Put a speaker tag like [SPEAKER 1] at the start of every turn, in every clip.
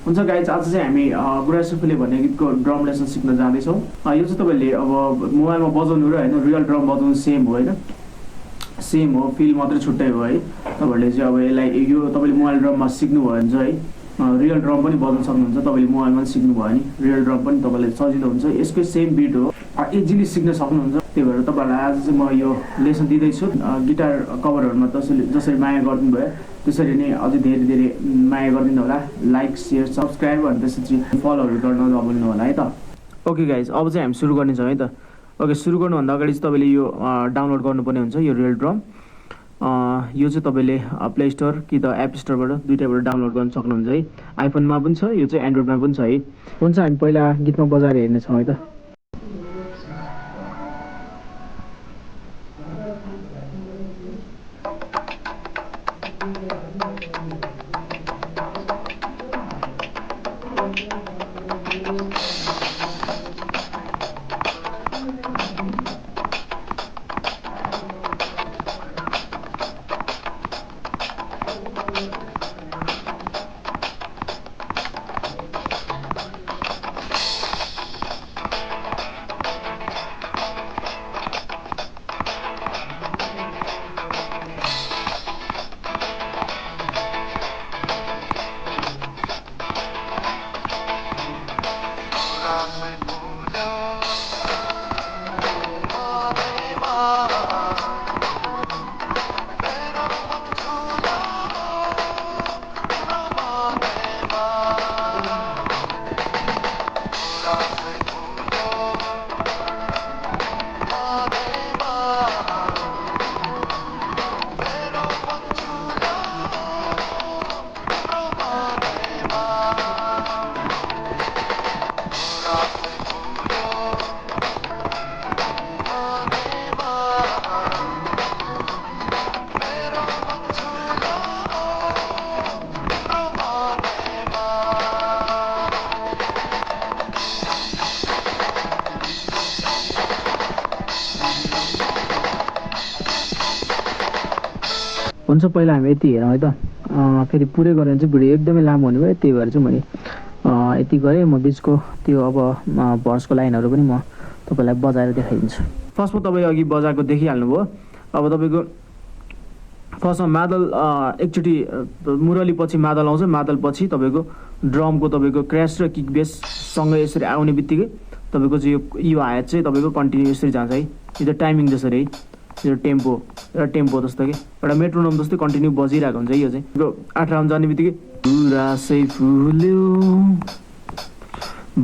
[SPEAKER 1] हुन्छ गाइज, आज चाहिँ हामी गुराँसुफुले भन्ने गीतको ड्रम लेसन सिक्न जाँदैछौँ। यो चाहिँ तपाईँले अब मोबाइलमा बजाउनु र होइन रियल ड्रम बजाउनु सेम हो होइन, सेम हो, फिल मात्रै छुट्टै हो है। तपाईँहरूले चाहिँ अब यसलाई यो तपाईँले मोबाइल ड्रममा सिक्नुभयो भने चाहिँ रियल ड्रम पनि बजाउन सक्नुहुन्छ। तपाईँले मोबाइलमा पनि सिक्नुभयो भने रियल ड्रम पनि तपाईँलाई सजिलो हुन्छ, यसकै सेम बिट हो, इजिली सिक्न सक्नुहुन्छ। त्यही भएर तपाईँहरूलाई आज चाहिँ म यो लेसन दिँदैछु। गिटार कभरहरूमा जसरी माया गरिदिनु भयो त्यसरी नै अझै धेरै धेरै माया गरिदिनु होला। लाइक, सेयर, सब्सक्राइब अनि त्यसपछि फलोहरू गर्न नभुल्नु होला है त। ओके गाइज, अब चाहिँ हामी सुरु गर्नेछौँ है त। ओके, सुरु गर्नुभन्दा अगाडि चाहिँ तपाईँले यो डाउनलोड गर्नुपर्ने हुन्छ, यो रियल ड्रम। यो चाहिँ तपाईँले प्ले स्टोर कि त एप स्टोरबाट दुइटैबाट डाउनलोड गर्न सक्नुहुन्छ है। आइफोनमा पनि छ, यो चाहिँ एन्ड्रोइडमा पनि छ है। हुन्छ, हामी पहिला गीतमा बजाएर हेर्नेछौँ है त। हुन्छ, पहिला हामी यति हेरौँ है त। फेरि पुरै गऱ्यो भने चाहिँ भिडियो एकदमै लामो हुने भयो, त्यही भएर चाहिँ मैले यति गरेँ। म बिचको त्यो अब भर्सको लाइनहरू पनि म तपाईँलाई बजाएर देखाइदिन्छु। फर्स्टमा तपाईँ अघि बजाएको देखिहाल्नुभयो। अब तपाईँको फर्स्टमा मादल एकचोटि मुरली पछि मादल आउँछ, मादल पछि तपाईँको ड्रमको तपाईँको क्र्यास र किक बेससँग यसरी आउने बित्तिकै तपाईँको चाहिँ यो हात चाहिँ तपाईँको कन्टिन्यू यसरी जान्छ है। यो त टाइमिङ जसरी है, यो टेम्पो एउटा टेम्पो जस्तो कि एउटा मेट्रोनोम जस्तै कन्टिन्यू बजिरहेको हुन्छ। यो चाहिँ 8 राउन्ड जाने बित्तिकै गुराँसै फुल्यो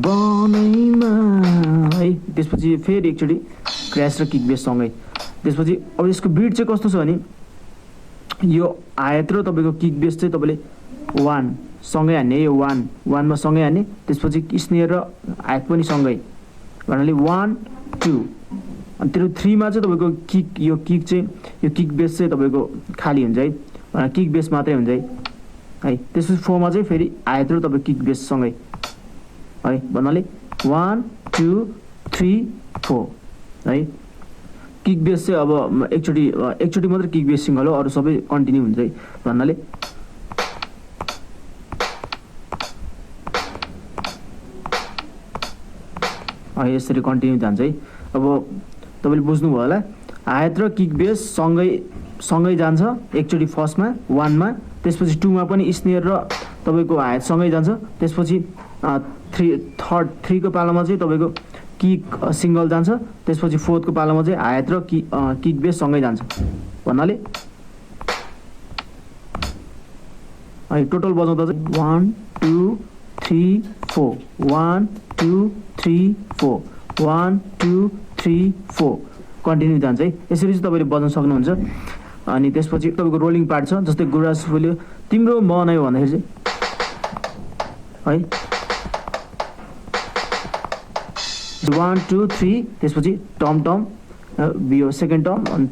[SPEAKER 1] बनैमा है, त्यसपछि फेरि एकचोटि क्र्यास र किक बेससँगै। त्यसपछि अब यसको बिट चाहिँ कस्तो छ भने यो हात र तपाईँको किक बेस चाहिँ तपाईँले 1 सँगै हान्ने, यो 1 मा सँगै हान्ने, त्यसपछि स्नेयर र हात पनि सँगै भन्नाले 1 2 अनि त्यो 3 मा चाहिँ तपाईँको किक, यो किक चाहिँ यो किक बेस चाहिँ तपाईँको खाली हुन्छ है, किक बेस मात्रै हुन्छ है। त्यसपछि 4 मा चाहिँ फेरि हात र तपाईँ किक बेससँगै है, भन्नाले 1 2 3 4 है। किक बेस चाहिँ अब एकचोटि मात्रै किक बेस सिङ्गल हो, अरू सबै कन्टिन्यू हुन्छ है, भन्नाले यसरी कन्टिन्यू जान्छ है। अब तपाईँले बुझ्नुभयो होला, हात र किक बेस सँगै जान्छ एकचोटि फर्स्टमा 1 मा, त्यसपछि 2 मा पनि स्नेयर र तपाईँको हात सँगै जान्छ, त्यसपछि 3 को पालामा चाहिँ तपाईँको किक सिङ्गल जान्छ, त्यसपछि 4 को पालामा चाहिँ हात र किक बेस सँगै जान्छ, भन्नाले टोटल बजाउँदा चाहिँ 1 2 3 4 1 2 3 4 1 2 3 4 कन्टिन्यू जान्छ है। यसरी चाहिँ तपाईँले बजाउन सक्नुहुन्छ। अनि त्यसपछि तपाईँको रोलिङ पार्ट छ, जस्तै गुराँस फुल्यो तिम्रो मन आयो भन्दाखेरि चाहिँ है 1 2 3, त्यसपछि टम टम यो सेकेन्ड टर्म अनि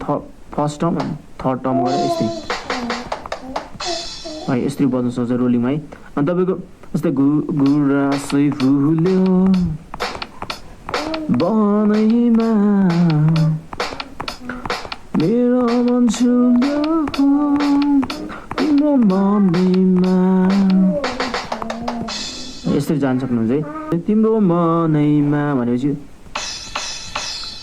[SPEAKER 1] फर्स्ट टर्म अनि थर्ड टर्म गरेर यस्तै है, यसरी बजाउन सक्छ रोलिङमा है। अनि तपाईँको जस्तै गुराँसै फुल्यो बनैमा मेरो मन छुल्यो तिम्रो मनैमा यसरी जान सक्नुहुन्छ है। तिम्रो मनैमा भनेपछि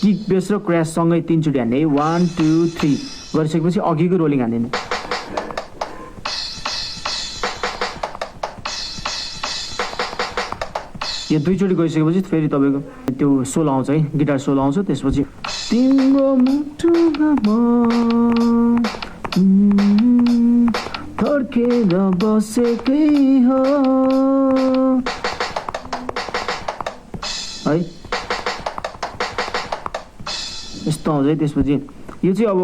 [SPEAKER 1] किक बेस र क्र्यास सँगै 3 चोटि हान्ने है। 1 2 3 गरिसकेपछि अघिको रोलिङ हान्दिनु। यो 2 चोटि गइसकेपछि फेरि तपाईको त्यो सोलो आउँछ है, गिटार सोलो आउँछ। त्यसपछि तिम्रो मुटुमा थर्केर बसेकै हो है, यस्तो आउँछ है। त्यसपछि यो चाहिँ अब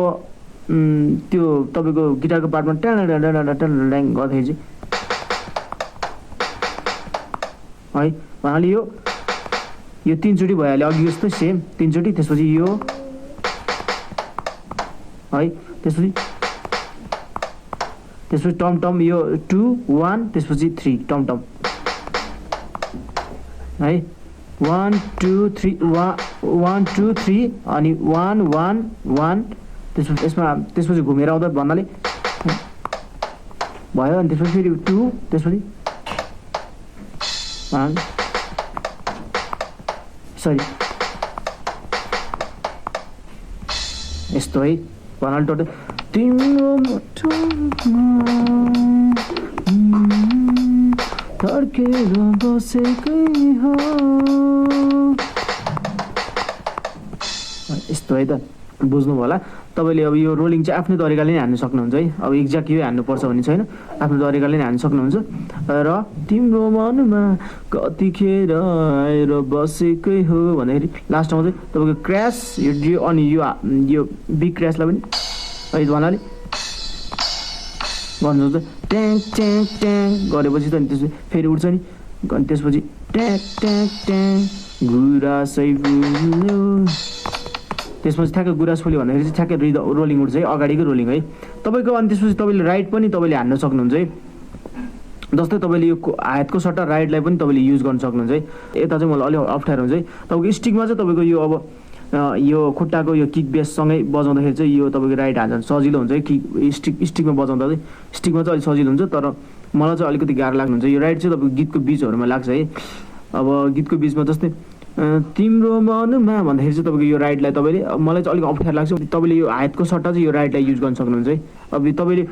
[SPEAKER 1] त्यो तपाईको गिटारको पार्टमा ट्याङ गर्दाखेरि चाहिँ है उहाँले यो 3 चोटि भइहाल्यो अघि जस्तो सेम 3 चोटि। त्यसपछि यो है, त्यसपछि टम यो 2 1 त्यसपछि 3 टम है। 1 2 3 1 2 3 अनि 1 1 1 त्यसपछि घुमेर आउँदा भन्नाले भयो। अनि त्यसपछि फेरि 2 त्यसपछि 1 सरी यस्तो है भन्नाले टोटल तिम्रो थर्केर बसेकै हो यस्तो है त, बुझ्नुभयो होला तपाईँले। अब यो रोलिङ चाहिँ आफ्नै तरिकाले नै हान्नु सक्नुहुन्छ है। अब एक्ज्याक्ट यो हान्नुपर्छ भन्ने छैन, आफ्नो तरिकाले नै हान्नु सक्नुहुन्छ। र तिम्रो मनमा कतिखेर आएर बसेकै हो भन्दाखेरि लास्टमा चाहिँ तपाईँको क्र्यास यो अनि यो बिग क्र्यासलाई पनि है भन्नाले गर्नुहुन्छ। ट्याङ ट्याङ ट्याङ गरेपछि त अनि त्यसपछि फेरि उठ्छ नि। अनि त्यसपछि ट्याङ ट्याङ ट्याङ गुरासै फुल्यो, त्यसपछि ठ्याक्कै गुराँस फुल्यो भन्दाखेरि चाहिँ ठ्याक्कै रोलिङ उठ्छ है, अगाडिको रोलिङ है तपाईँको। अनि त्यसपछि तपाईँले राइट पनि तपाईँले हान्न सक्नुहुन्छ है। जस्तै तपाईँले यो हातको सट्टा राइटलाई पनि तपाईँले युज गर्न सक्नुहुन्छ है। यता चाहिँ मलाई अलिक अप्ठ्यारो हुन्छ है। तपाईँको स्टिकमा चाहिँ तपाईँको यो अब यो खुट्टाको यो किक बेससँगै बजाउँदाखेरि चाहिँ यो तपाईँको राइट हात सजिलो हुन्छ है। स्टिकमा बजाउँदा चाहिँ स्टिकमा चाहिँ अलिक सजिलो हुन्छ, तर मलाई चाहिँ अलिकति गाह्रो लाग्नुहुन्छ। यो राइट चाहिँ तपाईँको गीतको बिचहरूमा लाग्छ है। अब गीतको बिचमा जस्तै तिम्रो मनमा भन्दाखेरि चाहिँ तपाईँको यो राइटलाई तपाईँले मलाई चाहिँ अलिक अप्ठ्यारो लाग्छ। तपाईँले यो हातको सट्टा चाहिँ यो राइटलाई युज गर्न सक्नुहुन्छ है। अब तपाईँले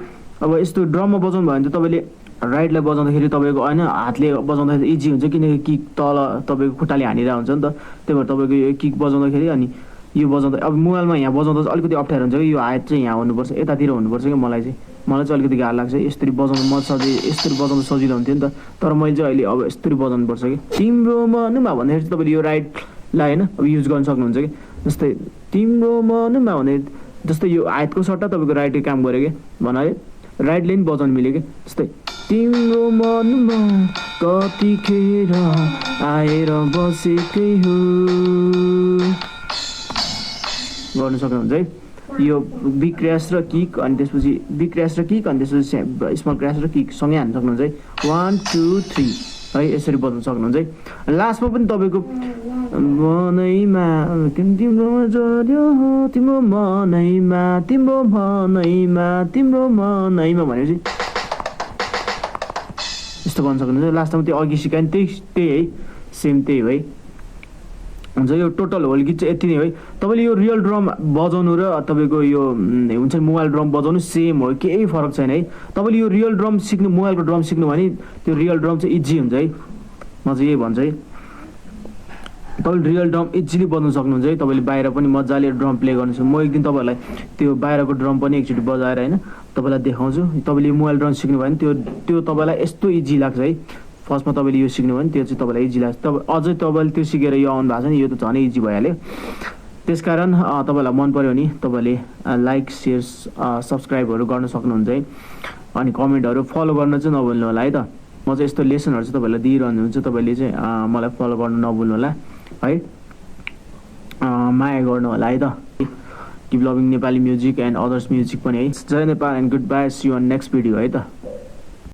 [SPEAKER 1] अब यस्तो ड्रममा बजाउनु भयो भने चाहिँ तपाईँले राइटलाई बजाउँदाखेरि तपाईँको होइन हातले बजाउँदाखेरि इजी हुन्छ, किनकि किक तल तपाईँको खुट्टाले हानिरहेको हुन्छ नि त। त्यही भएर तपाईँको यो किक बजाउँदाखेरि अनि यो बजाउँदा अब मोबाइलमा यहाँ बजाउँदा चाहिँ अलिकति अप्ठ्यारो हुन्छ कि यो हात चाहिँ यहाँ हुनुपर्छ, यतातिर हुनुपर्छ कि मलाई चाहिँ अलिकति गाह्रो लाग्छ। यसरी बजाउनु यसरी बजाउनु सजिलो हुन्थ्यो नि त, तर मैले चाहिँ अहिले अब यसरी बजाउनुपर्छ कि तिम्रो मनमा भन्दाखेरि चाहिँ तपाईँले यो राइटलाई होइन अब युज गर्न सक्नुहुन्छ कि। जस्तै तिम्रो मनमा भने जस्तै यो हातको सट्टा तपाईँको राइटले काम गऱ्यो कि भन्नाले राइटले पनि बजाउनु मिल्यो कि। जस्तै तिम्रो मनमा कतिखेर आएर बसेकै हो गर्नु सक्नुहुन्छ है। यो बिग क्र्यास र किक अनि त्यसपछि बिग क्र्यास र किक अनि त्यसपछि स्मल क्र्यास र किक सँगै हान्न सक्नुहुन्छ है। 1 2 3 है यसरी बजाउन सक्नुहुन्छ है। लास्टमा पनि तपाईँको मनैमा तिम्रो जर्यो तिम्रो मनैमा भनेपछि यस्तो गर्न सक्नुहुन्छ। लास्टमा त्यो अघि सिकायो नि त्यही है, सेम त्यही हो है हुन्छ। यो टोटल होल गीत चाहिँ यति नै हो है। तपाईँले यो रियल ड्रम बजाउनु र तपाईँको यो हुन्छ मोबाइल ड्रम बजाउनु सेम हो, केही फरक छैन है। तपाईँले यो रियल ड्रम सिक्नु मोबाइलको ड्रम सिक्नु भने त्यो रियल ड्रम चाहिँ इजी हुन्छ है। म चाहिँ यही भन्छु है, तपाईँले रियल ड्रम इजिली बजाउनु सक्नुहुन्छ है। तपाईँले बाहिर पनि मजाले ड्रम प्ले गर्नुहुन्छ। म एक दिन तपाईँहरूलाई त्यो बाहिरको ड्रम पनि एकचोटि बजाएर होइन तपाईँलाई देखाउँछु। तपाईँले मोबाइल ड्रम सिक्नु भयो भने त्यो तपाईँलाई यस्तो इजी लाग्छ है। फर्स्टमा तपाईँले यो सिक्नु भयो भने त्यो चाहिँ तपाईँलाई इजी लाग्छ। अझै तपाईँले त्यो सिकेर यो आउनु भएको छ नि, यो त झनै इजी भइहाल्यो। त्यसकारण तपाईँलाई मन पऱ्यो भने तपाईँले लाइक सेयर सब्सक्राइबहरू गर्न सक्नुहुन्छ है। अनि कमेन्टहरू फलो गर्न चाहिँ नभुल्नु होला है त। म चाहिँ यस्तो लेसनहरू चाहिँ तपाईँलाई दिइरहनु हुन्छ, तपाईँले चाहिँ मलाई फलो गर्नु नभुल्नु होला है। माया गर्नु होला है त। Keep loving Nepali music and others music पनि है। जय Nepal and good bye, see you on next video है त।